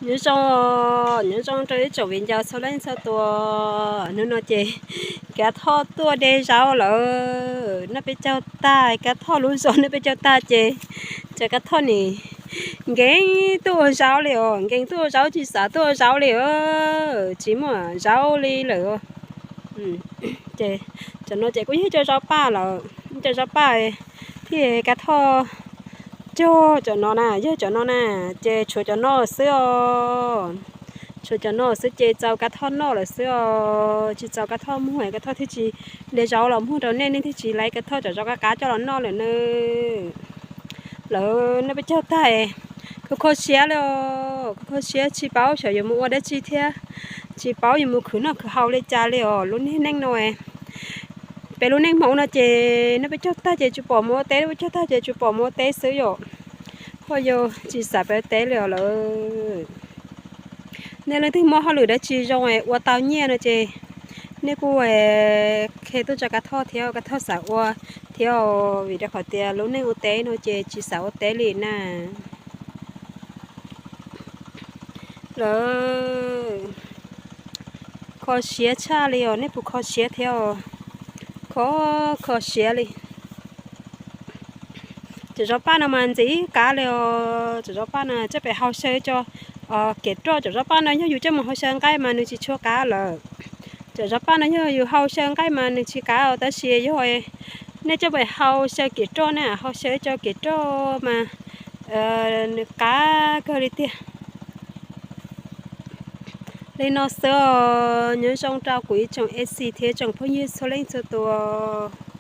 Nyob zoo, nyob zoo rau ib tsoom viv ncaus txhua leej txhua tus. Hnub no ces Kav Thoj tuaj de zaub lawm, noj peb caug tag, Kav Thoj lub zos noj peb caug tag ces cov Kav Thoj nim nkees tuaj ua zaub li os, nkees tuaj ua zaub tsis xav tuaj ua zaub li os, tsis muaj zaub li lawm. Ces cov no ces kuj yog cov zaub paj lawm, cov zaub paj thiab Kav Thoj cog cov no na, yog cov no na, ces tshuav cov no xwb os. Tshuav cov no xwb ces txaus Kav Thoj noj lawm xwb os, tsis txaus Kav Thoj muag, Kav Thoj thiaj tsis de zaub los muag rau nej, nej thiaj tsis laiv Kav Thoj cov zaub qab qab coj los noj lawm na. Lawv noj peb caug tag, kho kho siab li os, kho kho siab tsis paub xyov yuav mus ua dab tsi thiab, tsis paub yuav mus khwv noj khwv haus li cas li os. Lub niag neej no, peb lub neej Hmoob no ces noj peb caug tag ces tsis pom mus ua teb, noj peb caug tag ces tsis pom mus ua teb xwb yom. Ho yog tsis xav pem teb li os lawm. Nej leej twg muaj hauj lwm dab tsi zoo ua tau nyiaj no ces nej kuj qhia tuaj tso Kav Thoj thiab, Kav Thoj xav ua thiab, vim rau qhov tias lub neej ua teb no ces tsis xav ua teb li na. Lawv kho siab tshaj li os, nej puas kho siab thiab os? Kho, kho siab li. Cov zaub paj no mas ntxim qab li os, cov zaub paj no coj pem hau xyaw cov kev roj, cov zaub paj no yog yus coj mus hau xyaw nqaij mas nws tsis tshua qab lawm. Cov zaub paj no yog yus hau xyaw nqaij mas nws tsis qab os, tab sis yog nej coj pem hau xyaw kev roj na, hau xyaw cov kev roj mas nws qab kawg li tiag. Li no xwb os, nyob zoo rau kuv ib tsoom FC thiab tsoom phooj ywg txhua leej txhua tus.